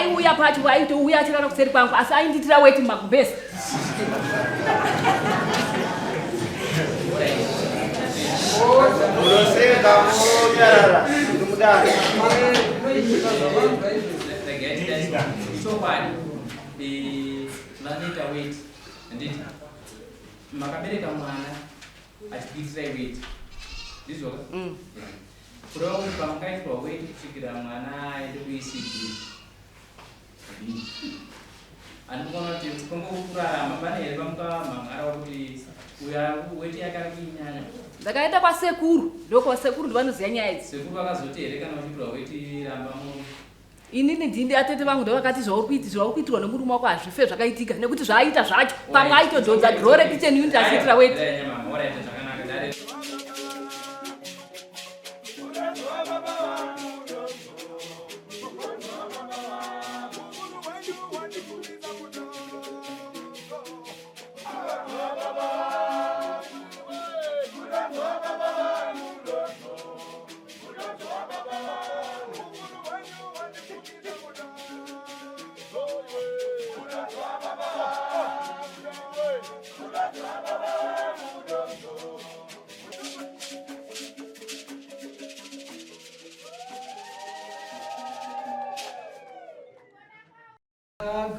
Paaiuya pacho aitouya achirara kuseri kwangu asi aindiitira weti mumagumbezi. Unoseka unyarara ndimudaro. Chokwadi vanoita weti handiti makabereka mwana achikuitirai weti ndizvoka mm. kureva kuti pamukaitirwa weti kusvikira mwana aende kuecd andikuona kuti kongokurarama pane here pamukamhan'ara kuti uya weti yake ari kuinyanya ndakaenda kwasekuru ndokwasekuru ndovanoziva nyaya idzi sekuru vakazoti here kana uchiitirwa weti ramba mu Inini ndini atete vangu ndovakati zvauri kuiti zvauri kuitirwa nemurume wako hazvife zvakaitika nekuti zvaaita zvacho pamwe aitodhonza draw rekitchen unit achiitira weti.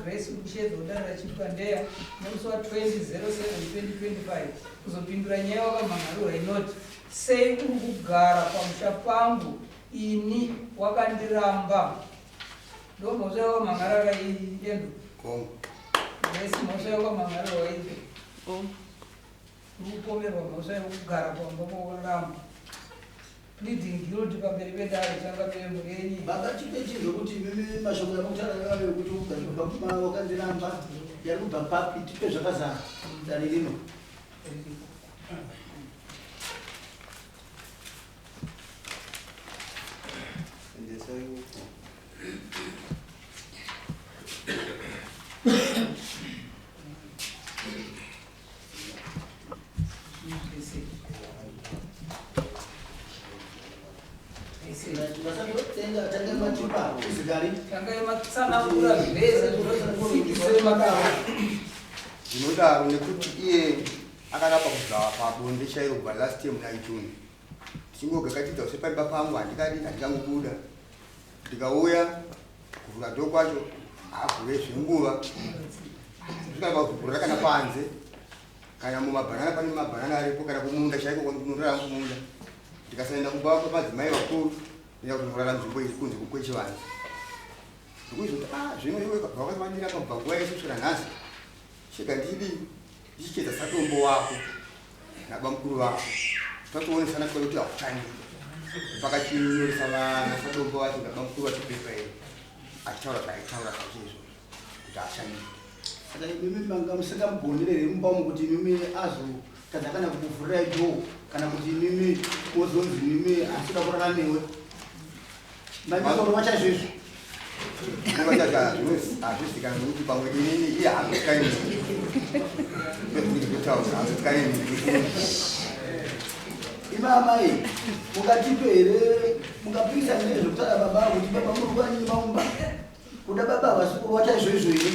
Grace Muchedzo dare raChief Kandeya nemusi wa 20/07/2025 kuzopindura nyaya wakamhan'arirwa inoti sei uri kugara pamusha pangu ini wakandiramba ndo mhosva yawakamhan'arara iyi endo Grace mhosva yawakamhan'arirwa iyi uri kupomerwa mhosva yekugara pamba pawakaramba Pleading guilty pamberi pedare changamire mhuri yenyu. Baba tipe chinhu kuti imimi mashoko yamukutaura ngaave ekuti ukabva kuma wakandiramba yari kubva papi tipe zvakazara dare rino. Endesai uko. Zvinodaro nekuti iye akarapa kubva pabonde chairo kubva last year muna June tichingogakatidza use paimba pangu handikadi handikangobuda ndikauya kuvhura dho kwacho havhure zvenguva zvikavavhura kana panze kana mumabhanana pane mabhanana aripo kana kumunda chaiko kunorara kumunda ndikasaenda kumba kwemadzimai vakuru ndinoenda kunorara nzvimbo iri kunze kwechivanze ndikuzoti ah zvino iwe vakavandira pabva nguva yese kusvika nhasi chega ndidi ndichichedza satombo wako nabamukuru vako tatoonesana tikaona kuti hakuchandi pakachinyoresa vana satombo vacho nabamukuru vacho pepa iri achitaura zvaaitaura zvacho izvozvo kuti haashandike Saka imimi manga musingamugonere here mumba umu kuti imimi azotadza kana kukuvhurirai dhoo kana kuti imimi mozonzi imimi asida kurara newe maikorova chaizvo izvo hazvizikanwi nekuti pamwe inini iye hazotyani kutaura hazotyani imi amai mungatipe here mungapikisana nezvekutaura baba kuti baba muri kuanyima mumba Kuda baba havasi kurwa chaizvo izvo here?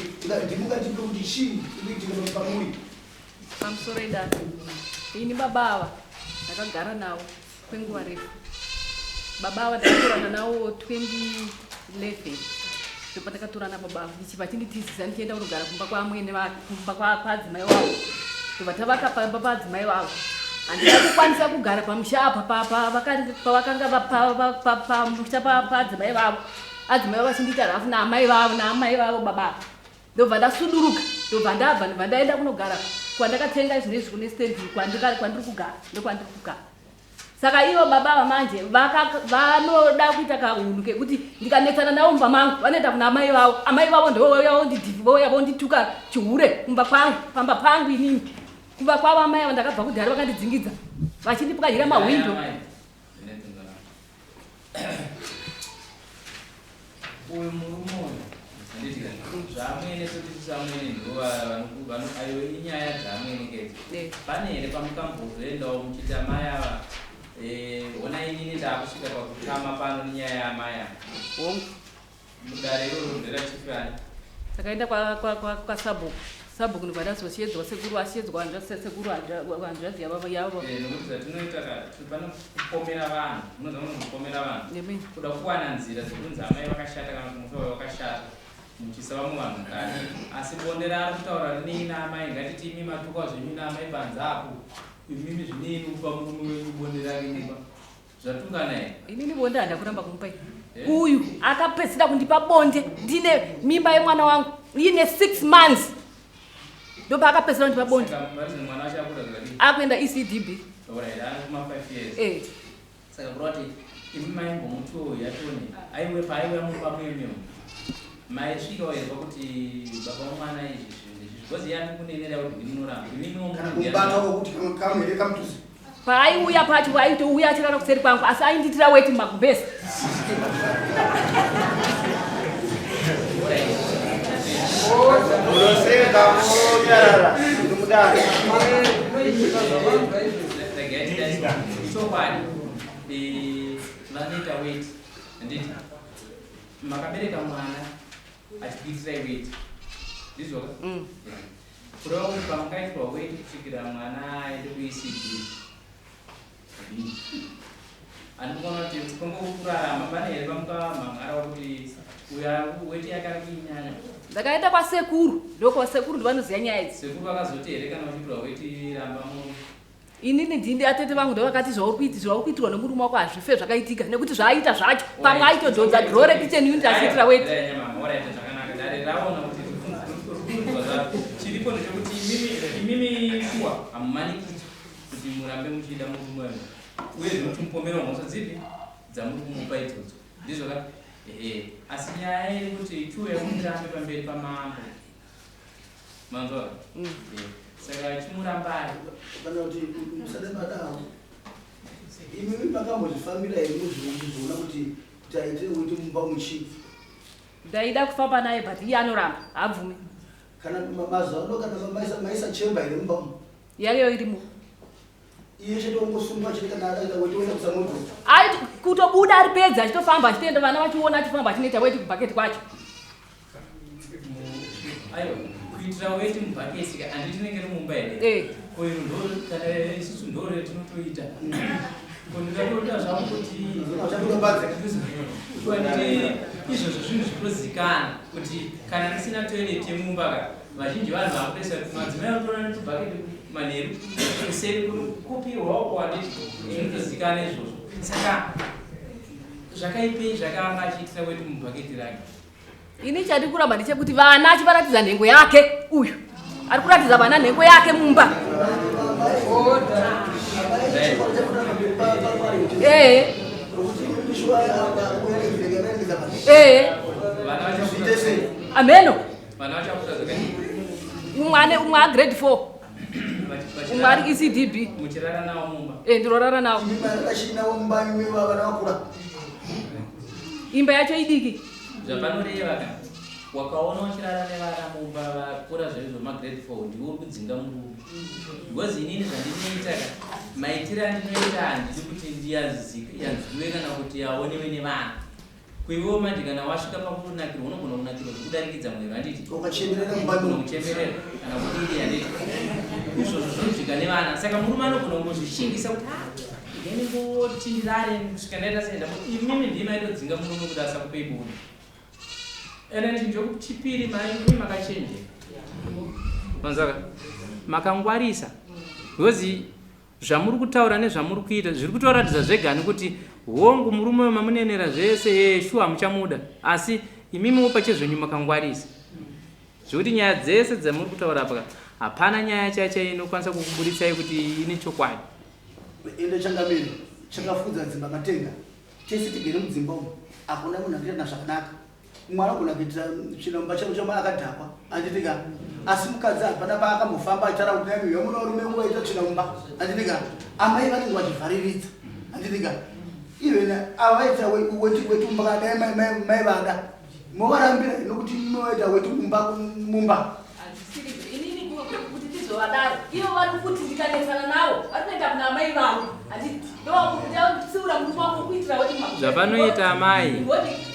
Ndimungatipe kuti chii chiri kuitika pamuri? Pamusoro idare. Ini baba ava ndakagara navo kwenguva refu. Baba ava ndakatorana navo 2011 ndopandakatorana baba ava ndichibva chinditizisa ndichienda kunogara kumba kwaamwene kumba kwaadzimai wavo ndobva tavaka pamba paadzimai vavo handina kukwanisa kugara pamusha apa pavakanga pamusha paadzimai vavo adzimai vavo vachindiita rafu naamai vavo naamai vavo baba ndobva ndasuduruka ndobva ndabva ndobva ndaenda kunogara kwandakatenga izvino izvi kune stand kwandiri kugara ndokwandiri kugara saka ivo baba ava manje vanoda kuita kahunhu kekuti ndikanetsana navo mumba mangu vanoenda kuna amai vavo amai vavo ndovouya vondidhivi vouya vondituka chihure kumba kwangu pamba pangu inini kumba kwavo amai ava ndakabva kudhara vakandidzingidza vachindipwanyira mahwindo Uyu murume uyu handiti ka zvaamwene soti samwene ndivo ayo inyaya dzaamwene kedzo eh. Pane here pamukambozoendawo muchiti amai ava eh, hona inini ndaakusvika pakutama pano nenyaya yaamai ava? Hongu. Mudare iroro nderachifani. Takaenda kwasabhuku, sabhuku ndobva ndazosheedzwa sekuru, ashedzwa hanzvadzi, sekuru hanzvadzi yavo yavo. Nokuti zvatinoita ka pano kupomera vanhu, munoziva munhu kupomera vanhu kuda kuwana nzira dzekunzi amai vakashata kana kuti mufi wavo wakashata, muchiisa vamwe vanhu mukati. Asi bonde raari kutaura rinei naamai? Ngatiti imi matukwa zvenyu naamai panze apo, imimi zvinei nokupa murume wenyu bonde rake mumba? Zvatukana here? Inini bonde handa kuramba kumupa. Uyu akapedzisira kundipa bonde ndine mimba yemwana wangu ine 6 months, ndopaakapedzisira kundipa bonde. Saka marizini mwana wacho akura zvakadii? Akuenda ECDB. Alright, ari kuma 5 years. Eh. Saka kureva kuti imi maimbomuti yatone aiwe paaiuya mumba mwenyu, maisvikawo here pakuti baba vomwana izvi zvinhu izvi, because iye ari kunenera kuti ndimunoramba, imimiwo Kana kumubata wokuti kamuhere kamutuzi? Paaiuya pacho aitouya achirara kuseri kwangu, asi aindiitira weti mumagumbezi. Unoseka monyarara iri mudare. Zvinoitika zvavanzwa izvo. Ichokwadi, vanoita weti, handiti? Makabereka mwana achikuitirai weti, ndizvoka? Mm. Kureva kuti pamukaitirwa weti kusvikira mwana aende kuECD B, handikuona kuti kongokurarama pane here pamukamhan'ara kuti uya weti yake ari kuinyanya? Ndakaenda kwasekuru, ndokwasekuru ndovanoziva nyaya idzi. Sekuru vakazoti here kana uchiitirwa weti ramba murume? Inini ndindi atete vangu ndovakati zvauri kuitirwa nemurume wako hazvife zvakaitika, nekuti zvaaita zvacho pamwe aitodhonza dhoo rekitchen unit achiitira weti. Alright, zvakanaka. Dare raona kuti rukunzwa zvazvo. Chiripo ndechekuti imimi shuwa hamumanikidzi kuti murambe muchida murume wenyu, uye zvinoti mupomera mhosva dzipi dzamuri kumupa idzodzo, ndizvo ka? Ehe, asi nyaya iri kuti chiuya murambe pamberi pamambo, manzwa? Mm. Saka chimurambai. Kana kuti musade madaro, imimi makambozvifambira here muzviona kuti aite kuti mumba muchii? Ndaida kufamba naye, but iye anoramba, haabvumi. Kana mazuva ano kana maisa chemba here mumba umu? Yayo irimo. Iye chete ongosungwa chete kana akaita weti oenda kusamoto? Ai, kutobuda ari pedza achitofamba achitoenda, vana vachiona achifamba achinoita weti kubhaketi kwacho. Aiwa, kuitira weti mubhaketi ka, handiti rinenge ri mumba here? Eh. Ko iro ndo kana isusu ndo retinotoita, ko ndingatoita zvangu kuti Uchatotopadze. Handiti izvozvo zvinhu zvitozikana kuti kana ndisina toilet yemumba ka, vazhinji vanhu vakutoisa, madzimai anotora netubhaketi manheru kuseri kupiwa uko, handiti zvinotozikana izvozvo? Saka zvakaipei zvakanga achiitira weti mubhaketi rake? Ini chandi kuramba ndechekuti vana achivaratidza nhengo yake. Uyu ari kuratidza vana nhengo yake mumba. Order. Ee. Vana Zviite sei? Ameno. Vana vachakuta zvakadii? Umwe ane umwe agrade 4, umwe ari ECDB. Muchirara nawo mumba? E, ndinorara nawo. Achinawo mumba imi vana vakura? Imba yacho idiki. Zvapanoreva ka, wakaona uchirara nevana mumba vakura zvaizvo magrade 4, ndiwe uri kudzinga murume, because inini zvandinoita ka, maitiro andinoita handidi kuti ndiyanzwiwe kana kuti aonewe nevana. Kuiwewo manje kana wasvika pakunakirwa, unogona kunakirwa zvekudarikidza mwero, handiti? Ukachemerera mumba. Unogona kuchemerera kana kudidi, handiti? Izvozvo zvinozvika nevana. Saka murume anogona kungozvishingisa kuti, "Ah, ndinengoti ndirare kusvika ndaita senda." Imimi ndii maitodzinga murume kuti asakupei bonde. Ende chinhu chechipiri, maimi makachenjera, manzwaka, makangwarisa, because zvamuri kutaura nezvamuri kuita zviri kutoratidza zvegani kuti hongu, murume uyu mamunenera zvese, shuwa hamuchamuda, asi imimiwo pachezvenyu makangwarisa zvekuti nyaya dzese dzamuri kutaura apa hapana nyaya chaicha inokwanisa kukuburitsai kuti ine chokwadi. Ende changamire, chakafudza dzimba matenga. Tese tigere mudzimba umu, hakuna munhu akuitana zvakanaka. Mumwe anogona kuitira tsvina mumba chavo chama akadhakwa, anditika? Asi mukadzi hapana paakambofamba achitaura kuti nai yamuna varume nguva ita tsvina mumba, anditika? Amai vanenge vachivhariridza, anditika? Even ava vaitira weti mumba, kana dai mai vada movarambira nokuti movaita weti mumba. Hazvisiri inini kuti ndizovadaro. Ivo vari kuti ndikanetsana navo vari kuenda kuna amai vavo, handiti? Ndovakuti tsiura murume wako kuitira weti. Zvapanoita amai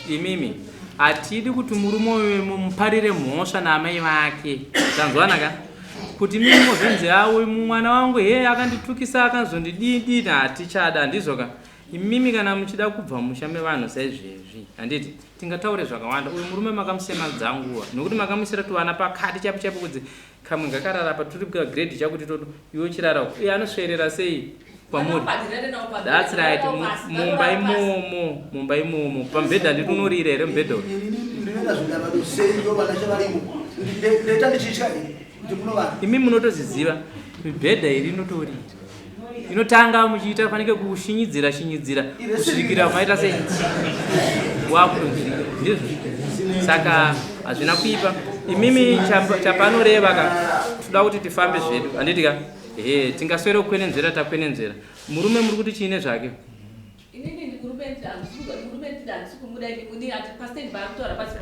imimi. Hatidi kuti murume uyu muparire mhosva naamai vake. Tanzwana ka? Kuti mimi mozonzi awe mwana wangu he akanditukisa akazondididi hatichada handizvo ka? Imimi kana muchida kubva musha mevanhu saizvezvi handiti tingataure zvakawanda. Uyu murume makamusema dzanguva nokuti makamuisira tuvana pakati chaipo chaipo kudzi kamwe ngakarara apa turi kugrade chakuti toto iwe uchirara uko iye anosverera sei kwamuri. That's right. Mumba imomo, mumba imomo pamubhedha handiti unorira here mubhedha uyu? Ndinoenda zvindavado sei yo vana chavarimo ndoita ndichitya kuti munovana. Imi munotozviziva mibhedha iri inotorira inotanga muchiita fanike kushinyidzira shinyidzira kusvikira maita sei wakutonzvika ndizvo. Saka hazvina kuipa. Imimi chapanoreva ka toda kuti tifambe zvedu handiti ka? Ehe, tingaswere kukwenenzvera takwenenzvera. Murume muri kuti chiine zvake?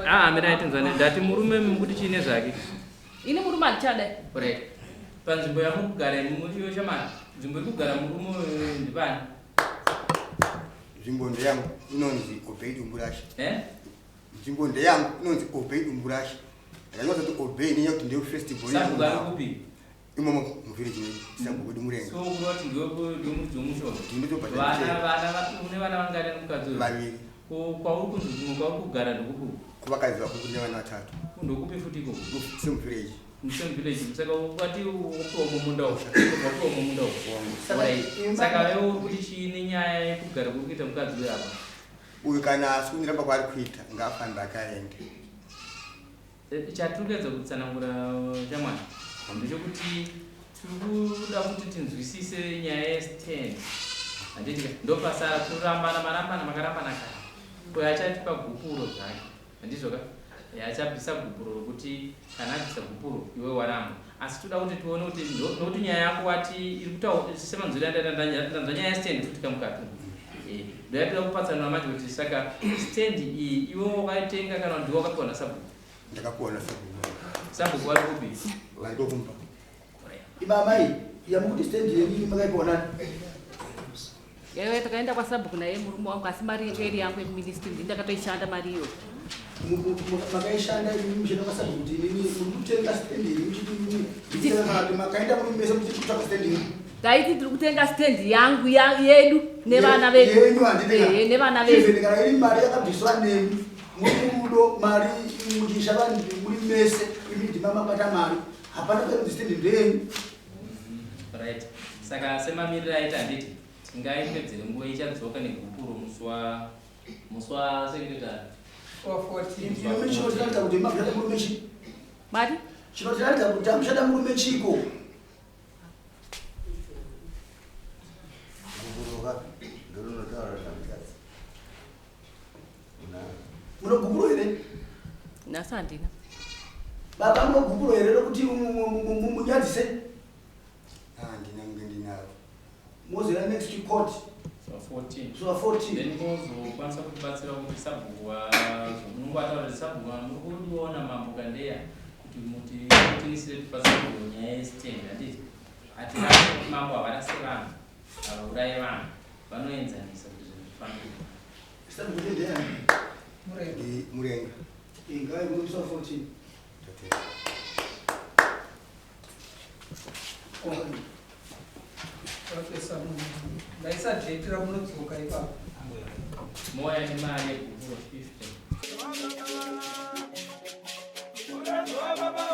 Ah, mirai tinzwane. Ndati murume muri kuti chiine zvake? Ini murume handichada. Right. Panzvimbo yamuri kugara imi iwe shamari, nzvimbo iri kugara murume uyu ndipani? Nzvimbo ndeyangu inonzi Obey Dumburashe. Eh? Nzvimbo ndeyangu inonzi Obey Dumburashe. Ndakanyora kuti Obey nenyaya kuti ndiyo festival yangu. Sabhuku ari kupi? Imomo muvillage medu, sabhuku wedu Murenga. So kureva kuti ndiwe ndiwe muridzi wemusha uyu? Ndini ndotobhadhara Vana chero. vana une vana vangani nemukadzi uyu? Vaviri. Ko kwauri kunzi kumwe kwauri kugara ndokupi? Kuvakadzi vako kune vana vatatu. Ndokupi futi ikoko? Same village. Same village. Saka ukati wapiwa mumunda uyu, wapiwa mumunda uyu. Alright. Saka iwe uri kuti chii nenyaya yekugara kuri kuita mukadzi uyu apa? Uyu kana asi kundiramba kwaari kuita ngaafambe akaende. Chatiri kuedza kutsanangura chamwana ndechekuti tiri kuda kuti tinzwisise nyaya yestand handiti ka ndopasara kurambana marambana makarambana kare uyo achatipa gupuro zvake handizvo ka achabvisa gupuro rokuti kana abvisa gupuro iwe waramba asi toda kuti tione kuti nokuti nyaya yako wati iri kutaura semanzwiro andanzwa nyaya yestand futi kamukati ndoyatoda kupatsanura manje kuti saka stand iyi iwe wakaitenga kana ndiwe wakapiwa nasabhuku? Ndakapiwa nasabhuku. Sabhuku vari kupi? Variko kumba. Ibaba iyi yamukuti stand yenyu makaipiwa nani? Ewe takaenda kwasabhuku naye murume wangu asi mari yanga iri yangu yekuministry ndini ndakatoishanda mari iyoyo. Makaishanda imi muchienda kwasabhuku kuti inini muri kutenga stand yenyu muchiti inini nditenga kana kuti makaenda muri mese muchiti kutsvaka stand yenyu? Taiti tiri kutenga stand yangu yedu nevana vedu. Yenyu handiti ka? Ehe, nevana vedu. Even kana iri mari yakabviswa nemi muri murudo mari muchiisha vanhu muri mese imi ndima makabata mari hapana kuti stand ndeyenyu. Right. Saka semamiriro aita handiti tingaipedzere nguva ichadzoka negupuro musi wa musi wa secretary. Wa 14. Imi chinotiratidza kuti makushanda murume chii? Mari? Chinotiratidza kuti amushanda murume chiko? Gupuruka ndorinotaura zvamukadzi. Munogupuro here? Nhasi handina. Baba munogupuro here rokuti munyadzise? Handina kunge ndinaro. Mozoya next court. So 14. So 14. Then mozokwanisa kutibatsira kuti sabhuku munongwataura kuti sabhuku muri kudiona mambo Kandeya kuti muti tinisire tibatsire nyaya yestand handiti? Hatirasi kuti mambo havarase vanhu, havauraye vanhu, vanoenzanisa kuti zvinhu zvifambe. Sabhuku ndeyani? Murenga. Ndi Murenga. Ingai munoisa 14. Tatenda. Vapesa munhu. Ndaisa date ramunodzoka ipapo. Moya nemari yegupuro 50. Mukadzi wababa.